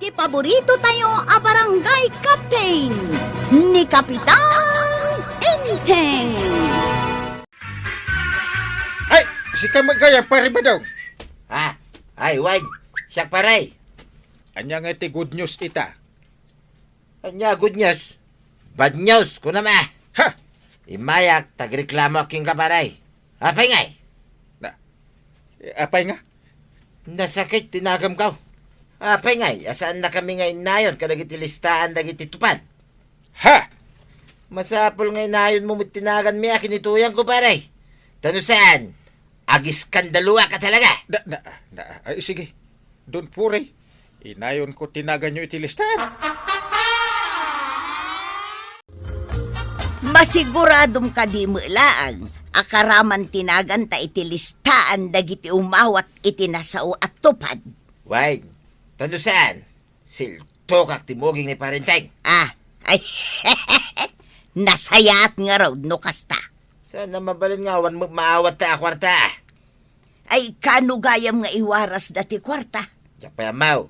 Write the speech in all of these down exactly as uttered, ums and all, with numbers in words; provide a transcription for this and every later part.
Ti paborito tayo a barangay captain, ni Kapitan Enteng. Ay, sika met gayam, Pare Badong. Ha? Ay, wen. Siak, pare. Ania nga ti good news ita? Ania good news? Bad news, kunam a. Ha? Immayak, ta agreklamoak kenka, pare. Apay ngay? Na, apay nga? Nasakit ti naganko. Apay ngay, a saannakami nga innayon kadagiti listaan dagiti tupad? Ha? Masapul nga inayonmo met ti naganmi a kinituyanko, pare. Ta no saan, agiskandaluak a talaga. Da, na, na, ay, sige. Don't worry. Inayonko ti naganyo iti listaan. Masiguradom kadi met laeng a karaman ti naganta iti listaan dagiti umawat iti nasao a tupad? Wen, ta no saan, siltokak ti muging ni Pare Enteng. Ah, ay, nasayaat ngarud no kasta. Saan a mabalin nga awan met maawatta a kuarta? Ay, kano gayam nga iwarasda ti kuarta? Diak pay ammo.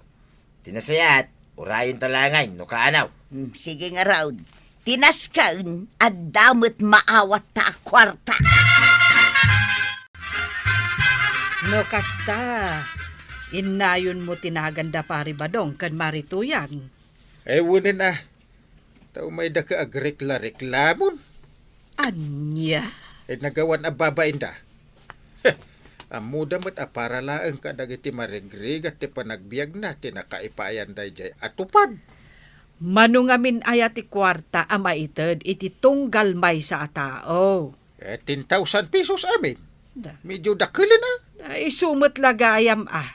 Ti nasayaat, urayenta laengen no kaano. Hmm, sige ngarud. Ti nasken, adda met maawatta a kuarta. No kasta, innayonmo ti naganda Pare Badong ken Mari Tuyang. Ay, wen a. Ta umayda ket agrekla-reklamon. Ania? Ay, nagawan a babainda. Heh, ammoda met a para laeng kadagiti marigrigat ti panagbiagna ti nakaipaayanda idiay a tupad. Mano ngamin aya ti kuarta a maited iti tunggal maysa a tao? Eh, ten thousand pesos amin. Da. Medyo dakkel, a. Ah, isu met la gayam, a.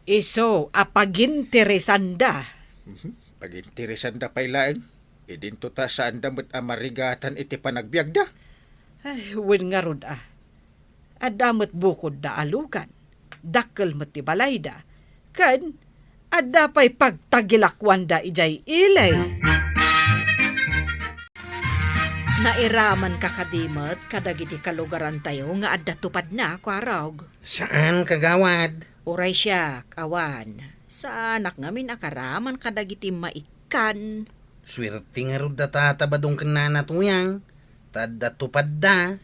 Isu a paginteresanda. Mhm. Paginteresanda pay laeng. Idinto ta saanda met a marigatan iti panagbiagda. Ay, wen ngarud, a. Adda met bukodda a lugan. Dakkel met ti balayda. Ken adda pay pagtagilakuanda idiay ili. Nairamanka kadi met kadagiti kalugarantayo nga adda tupadna, Kuarog? Saan, kagawad. Uray siak, awan. Saanak ngamin a karaman kadagiti maikkan. Suerte ngarud da Tata Badong ken Nana Tuyang, ta adda tupadda.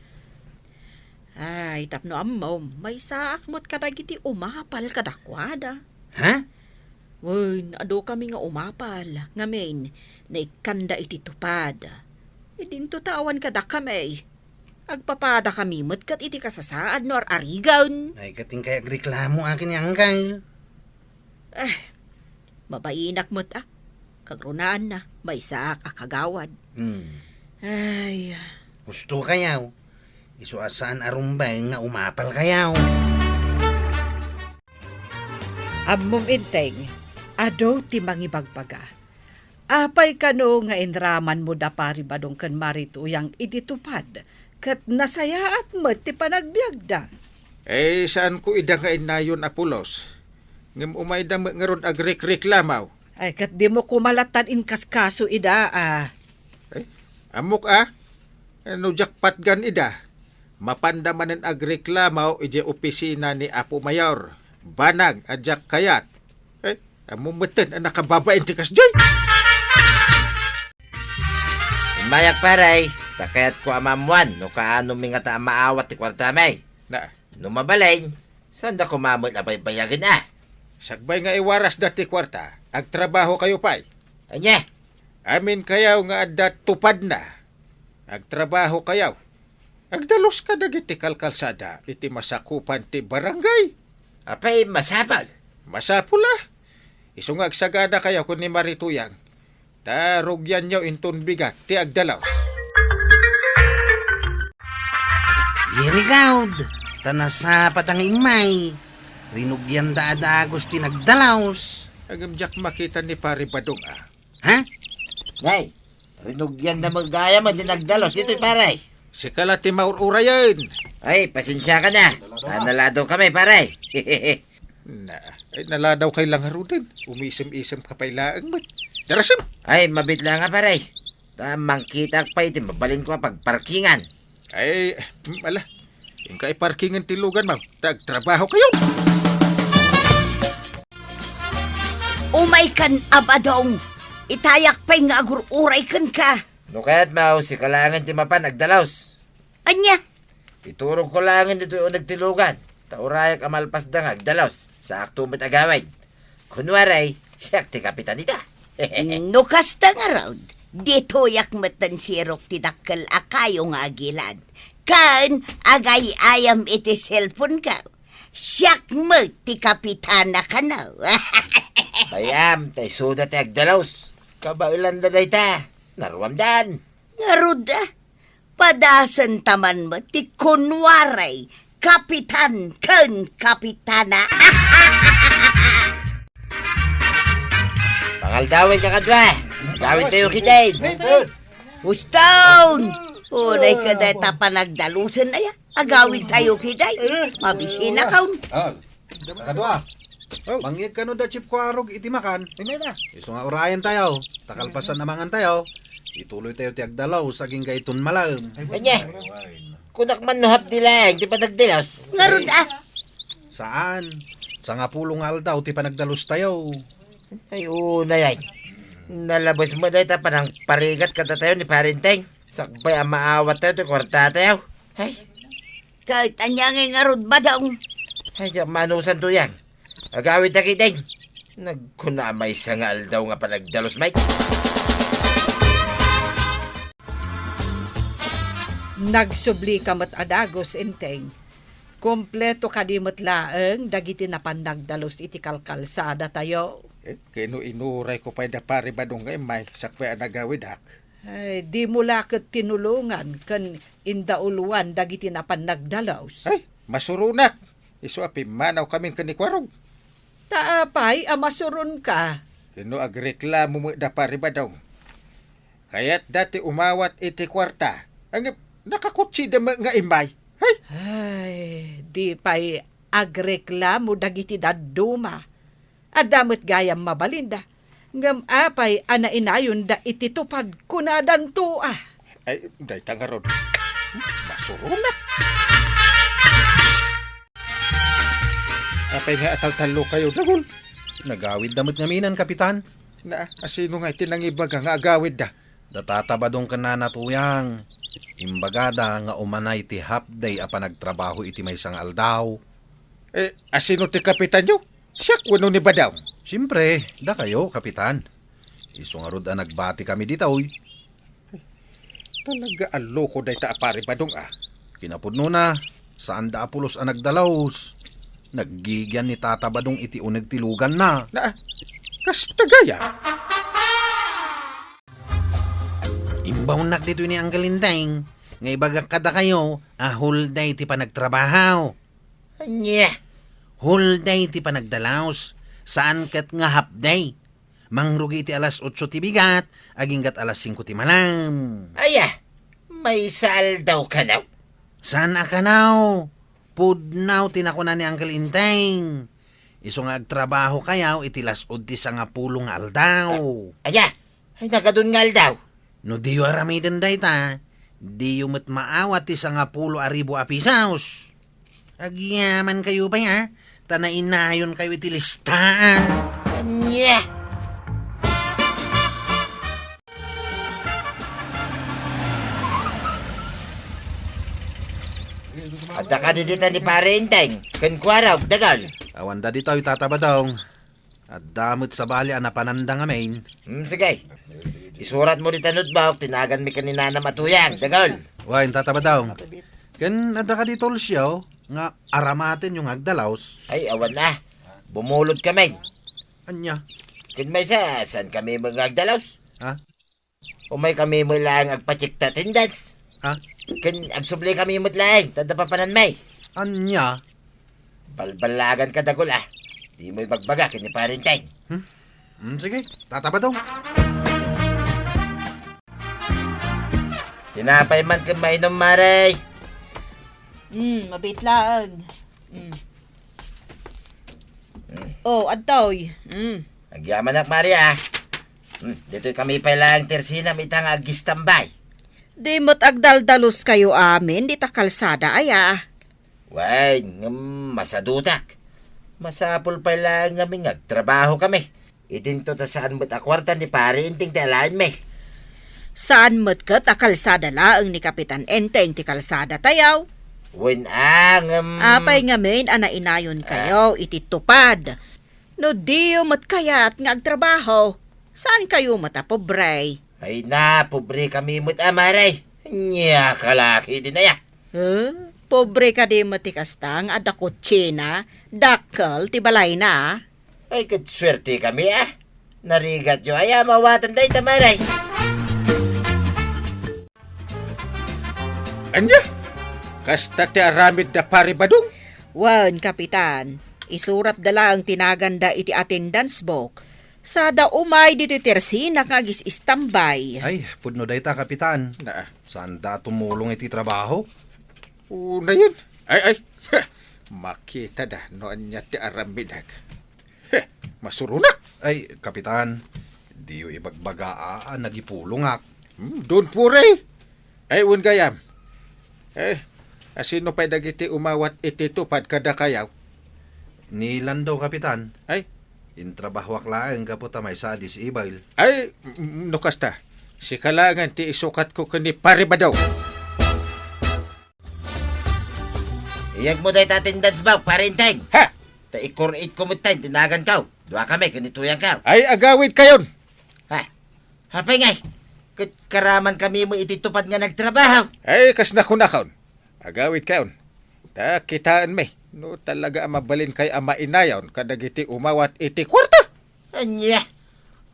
Ay, tapno ammom, maysaak met kadagiti umapal kadakuada. Ha? Wen, adukami nga umapal, ngamin, naikkanda iti tupad. Idinto ta awan kadakami. Agpapadakami met ket iti kasasaad no ar-arigen. Ay, ket inkay agreklamo akin ni Angkay. Eh, mabainak met, a. Kagrunaanna, maysaak a kagawad. Hmm. Ay. Husto kayaw. Isu a saan a rumbeng nga umapal kayaw. Ammom, Enteng, adu ti mangibagbaga. Apay kano nga inramanmo da Pari Badong ken Mari Tuyang idi tupad, ket nasayaat met ti panagbiagda? Eh, saanko ida nga innayon a pulos. Ngem umayda met ngarud agrekreklamo. Ay, ket dimo koma lattan inkaskaso ida, a. Eh, ammok, a. No diak patgan ida, mapanda manen agreklamo idiay opisina ni Apo Mayor. Banag a diak kayat. Eh, ammom metten a nakababain ti kasdiay. Immayak, pare, ta kayatko a maammoan no kaanomi ngata a maawat ti kuartami. Na. No mabalin, saanda koma met a baybayagen, a. Sakbay nga iwarasda ti kuarta, agtrabahokayo pay. Ania? Aminkayo nga adda tupadna. Agtrabahokayo. Agdalus kadagiti kalkalsada iti masakupan ti barangay. Apay, masapul? Masapul, a. Isu nga agsaganakayo ken ni Mari Tuyang, ta rugianyo inton bigat ti agdalus. Irigawd, ta nasapata nga immay. Rinugianda a dagus ti nagdalus. Ngem diak makita ni Pari Badong, a. Ha? Nay, rinugianda met gayam ti nagdalus ditoy, pare. Sika la ti maur-urayen. Ay, pasensiakan, a. Ta naladawkami, pare. Na, ay, naladawkay la ngaruden. Umisem-isemka pay laeng met. Darasem! Ay, mabiit la nga, pare. Ta mangkitaak pay iti mabalinkon a pagparkingan. Ay, mm, ala. Inka iparkingen ti luganmo. Ta agtrabahokayo. Umaykan a Badong, itayak pay nga agur-uray kenka. No kayatmo, sika laengen ti mapan agdalus. Ania? Iturogko laengen ditoy uneg ti lugan, ta urayak a malpasda nga agdalus, saakto met agawid. Kunwari, siak ti kapitan ita. No kasta ngarud, ditoyak metten sirok ti dakkel a kayo nga agilad. Ken agay-ayam iti cellphone-ko. Siak met ti kapitana kano. Bay-am, ta isuda ti agdalus. Kabaelanda dayta. Naruamdan. Ngarud, a, padasenta man met ti kunwaray kapitan ken kapitana. Pangaldawen, kakadua. Agawidtayo ketdin. Huston! Unay ka dayta panagdalusen aya. Agawidtayo ketdin. Mabisinakon. Ah, kakadua. Oh. Mangyegkano da Chief Kuarog iti makan? Ay, may na. Isu nga urayentayo, ta kalpasan a mangantayo, ituloytayo ti agdalus agingga iton malem. Ay, ania? Kunak man no half day laeng ti panagdalus. Ngarud, a. Saan. Sangapulo nga aldaw ti panagdalustayo. Ay, unay, ay. Nalabes met dayta panangparigat kadatayo ni Pare Enteng. Sakbay a maawattayo ti kuartatayo. Ay. Ket ania ngay ngarud, Badong? Ay, diak manusan, Tuyang. Agawidda ketdin. Nagkuna a maysa nga aldaw nga panagdalus, Mike. Nagsublika met a dagus, Enteng. Kompleto kadi met laeng dagiti napan nagdalus iti kalkalsadatayo? Eh, ket no inurayko pay da Pare Badong nga immay, sakbay a nagawidak. Ay, dimo la ket tinulongan ken indauluan dagiti napan nagdalus. Ay, masuronak. Isu a pimmanawkamin ken ni Kuarog. Ta apay a masuronka? Ket no agreklamo met da Pare Badong. Kayatda ti umawat iti kuarta. Ngem nakakotsida met nga immay. Hay! Ay, di pay agreklamo dagiti dadduma. Adda met gayam mabalinda. Ngem apay a nainayonda iti tupad, kunadanto, a. Ay, dayta ngarud. Masuronak. Apay nga ataltallokayo, dagul? Nagawidda met ngamin, Kapitan. Na, asino nga iti nangibaga nga agawidda? Da Tata Badong ken Nana Tuyang. Imbagada nga umanay ti half day a panagtrabaho iti maysa nga aldaw. Eh, asino ti kapitanyo? Siak wenno ni Badong? Siempre, dakayo, Kapitan. Isu ngarud a nagbatikami ditoy. Talaga a loko dayta a Pare Badong, a. Kinapudnona, saanda a pulos a nagdalus. Naggigian ni Tata Badong iti uneg ti luganna. Na, kasta gayam. Imbawnak ditoy ni Uncle Enteng nga ibagak kadakayo a whole day ti panagtrabaho. Ania? Whole day ti panagdalus, saan ket nga half day. Mangrugi iti alas otso ti bigat, agingga't alas singko ti malem. Aya, maysa aldaw kano? Saan a kano? Pudno ti nakuna ni Uncle Enteng. Isu nga agtrabahokayo iti las-ud ti sangapulo nga aldaw. Aya, ay, nagadun nga aldaw. No diyo aramiden dayta, diyo met maawat ti sangapulo a ribu a pisos. Agyamankayo pay, a, ta nainayonkayo iti listaan. Ania? Adda kadi dita ni Pare Enteng ken Kuarog, dagul? Awanda ditoy, Tata Badong. Adda met sabali a napananda ngamin. Hmm, sige. Isuratmo dita notebook ti naganmi ken ni Nanam a Tuyang, dagul. Wen, Tata Badong. Ken adda kadi toolsyo nga aramatenyo nga agdalus? Ay, awan a. Bumulodkamin. Ania? Ken maysa, saankami met nga agdalus? Ha? Umaykami met laeng agpa-check ti attendance. Ha? Ken agsublikami met laeng, ta adda papananmi. Ania? Balballaaganka, dagul, a. Dimo ibagbaga ken ni Pare Enteng. Hmm? Hmm, sige, Tata Badong. Tinapay man ken mainum, Mare. Hmm, mabiit laeng. Hmm. Hmm. Oh, adtoy. Hmm. Agyamanak, Mare, a. Hmm, ditoykami pay laeng ti resinam ita nga agistambay. Di met agdaldaluskayo amin dita kalsada, aya? Wen, ngem masadutak. Masapul pay laeng ngamin nga agtrabahokami. Idinto ta saan met a kuarta ni Pare Enteng ti alaenmi. Saan met ket a kalsada laeng ni Kapitan Enteng ti kalsadatayo. Wen a, ngem Apay ngamin a nainayonkayo iti tupad? No diyo met kayat nga agtrabaho, saankayo met a pobre. Ay na, pobre kami met a, Mare. Nia, kalaki din aya. Eh, pobre kadi met ti kasta nga adda kutsina, dakkel ti balayna. Ay, ket suerte kami, a. Narigatyo aya a mawatan dayta, Mare. Ania? Kasta ti aramid da Pare Badong? Wen, Kapitan. Isuratda laeng ti naganda iti attendance book. Sada umay ditoy tersina nga agis-istambay. Ay, pudno dayta, Kapitan. Na. Saanda a tumulong iti trabaho? Unayen. Ay, ay. Makitada no ania ti aramidek. Heh, masuronak. Ay, Kapitan, diyo ibagbaga a nagipulongak. Hmm, don't worry. Ay, wen gayam. Eh, asino pay dagiti umawat iti tupad kadakayo? Ni Lando, Kapitan. Ay? Intrabahoak laeng gapu ta maysa a disable. Ay, mm, no kasta. Sika laengen ti isukatko ken ni Pare Badong. Iyegmo dayta attendance book, Pare Enteng. Ha? Ta ikur-itko met ti naganko. Dua kami ken ni Tuyangko. Ay, agawidkayon. Ha? Apay ngay? Ket karaman kami met iti tupad nga nagtrabaho. Ay, kas nakunakon. Agawidkayon. Ta kitaenmi no talaga a mabalinkayo a mainayon kadagiti umawat iti kuarta. Ania?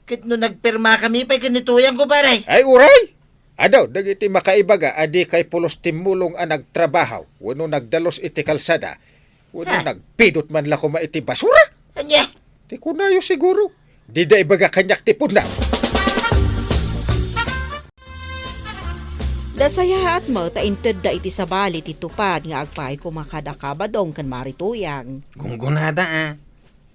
Ket no nagpirma kami pay ken ni Tuyangko, Pare? Ay, uray! Adu dagiti makaibaga a dikay pulos timmulong a nagtrabaho wenno nagdalus iti kalsada wenno Ha? nagpidot man la koma iti basura. Ania? Ti kunayo siguro, dida ibaga kaniak ti pudno. Nasayaat met ta intedda iti sabali ti tupad nga agpaay koma kadakayo Badong ken Mare Tuyang. Gunggonada a.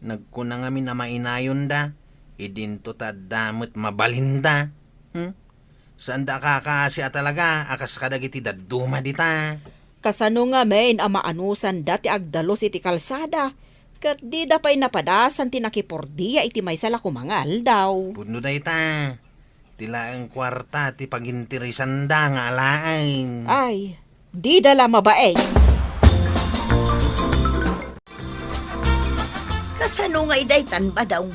Nagkuna ngamin a mainayonda, idinto ta adda met mabalinda. Hmm? Saanda a kakaasi a talaga a kas kadagiti dadduma dita. Kasano ngamin a maanusanda ti agdalus iti kalsada, ket dida pay napadasan ti nakipordia iti maysa la koma nga aldaw? Pudno dayta, ti laeng kuarta ti paginteresanda nga alaen. Ay, dida la mabain. Kasano ngay daytan, Badong?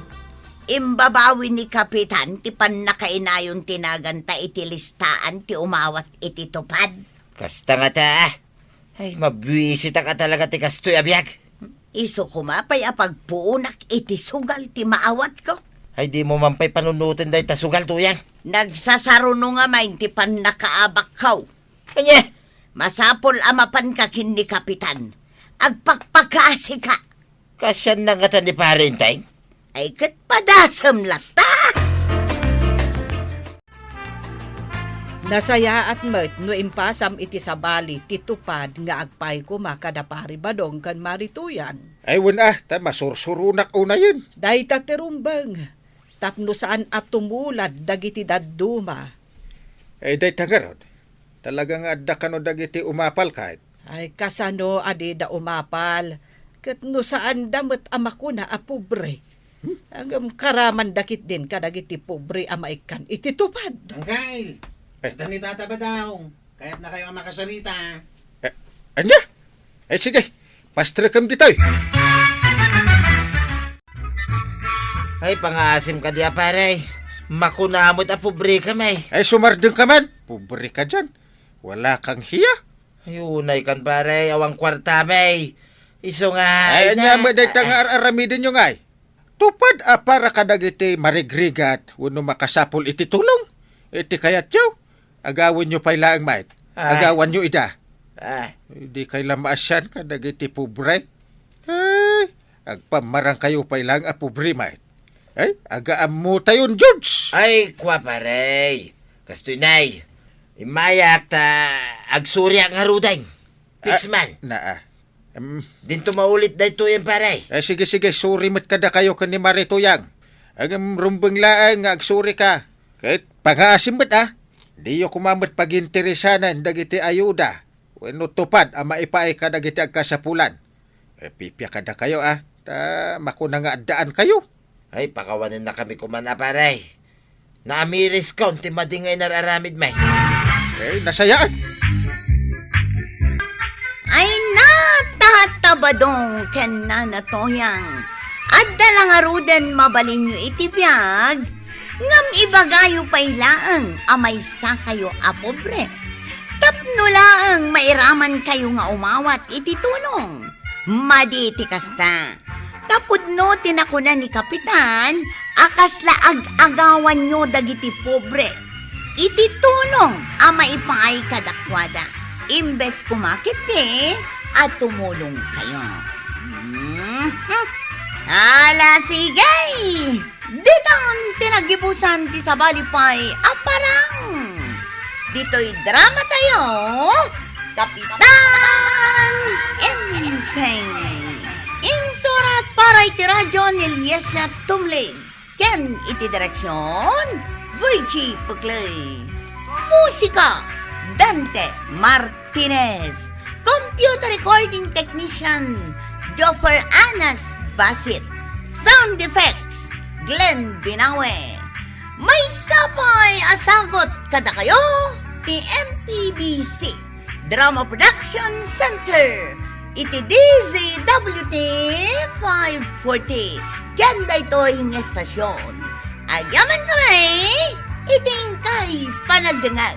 Imbabawi ni Kapitan ti pannakainayon ti naganta iti listaan ti umawat iti tupad? Kasta ngata, a. Ay, mabuisitak a talaga ti kastoy a biag. Isu koma pay a pagpuonak iti sugal ti maawatko. Ay, dimo man pay panunoten dayta sugal, Tuyang. Nagsasaruno ngamin ti pannakaabakko. Ania? Masapul a mapanka ken ni Kapitan. Agpakpakaasika. Kasianna ngata ni Pare Enteng? Ay, ket padasem latta. Nasayaat met no impasam iti sabali ti tupad nga agpaay koma kada Pare Badong ken Mare Tuyang. Ay, wen a, ta masursuronak unayen. Dayta ti rumbeng, tapno saan a tumulad dagiti dadduma. Ay, dayta ngarud. Talaga nga adda kano dagiti umapal, kayat? Ay, kasano a dida umapal? Ket no saanda met a makuna a pobre. Hmm? Ngem karamanda ketdin kadagiti pobre a maikkan iti tupad. Angkel, Eh. Adda ni Tata Badong. Kayatnakayo a makasarita. Eh, ania? Eh, sige. Pastrekem ditoy. Ay, pangaasim kadi a, pare. Makuna met a pobre kami. Ay, sumardeng ka man. Pobre ka dian. Wala kang hiya. Ay, unay kan, pare. Awan kuarta, may. Isu nga, Ay, ania, ania, met dayta nga ar-aramiden yo ngay? Tupad a para kadagiti marigrigat wenno makasapul iti tulong. Iti kayatyo, agawenyo pay laeng, mayat. Ah. Agawanyo ida. Ah. Dikay la maasian kadagiti pobre. Ay, agpammarangkayo pay laeng a pobre, mayat. Ay, agaammotayon, George! Ay, kua, pare. Kastoy, nay. Immayak ta agsuriak ngaruden. Fix Ah, man. Naa. Em. Dinto maulit daytoyen, pare. Eh, sige, sige, suri met kadakayo ken ni Mare Tuyang. Ngem rumbeng laeng nga agsurika. Ket pangaasim met, a. Diyo koma met paginteresanen dagiti ayuda wenno tupad a maipaay kadagiti agkasapulan. Eh, pipia kadakayo, a. Ta makuna nga addaankayo. Ay, pakawanennakami koman a, pare. Naamiriskon ti madi nga inar-aramidmi. Eh, nasayaan. Ay, natatabadong ken nanatoyang. Adda la ngaruden mabalinyo iti biag, ngem ibagayo pay laeng a maysakayo a pobre. Tapno laeng mairamankayo nga umawat iti tulong. Madi ti kasta. Ta pudno ti nakuna ni Kapitan a kasla ag-agawanyo dagiti pobre iti tulong a maipaay kadakuada, imbes koma ketdi a tumulongkayo. Mhm. Ala, sige! Ditan ti naggibusan ti sabali pay a parang. Ditoy dramatayo, Kapitan Enteng. Insurat para iti radyo ni Liesia Tumlig ken iti direksyon, Virgie Puclay. Musika, Dante Martinez. Computer recording technician, Joffer Anas Basit. Sound effects, Glenn Binawe. Maysa pay a sagut kadakayo ti M P B C Drama Production Center iti D Z W T five forty ken daytoy nga estasyon. Agyamankami iti inkay panagdengngeg.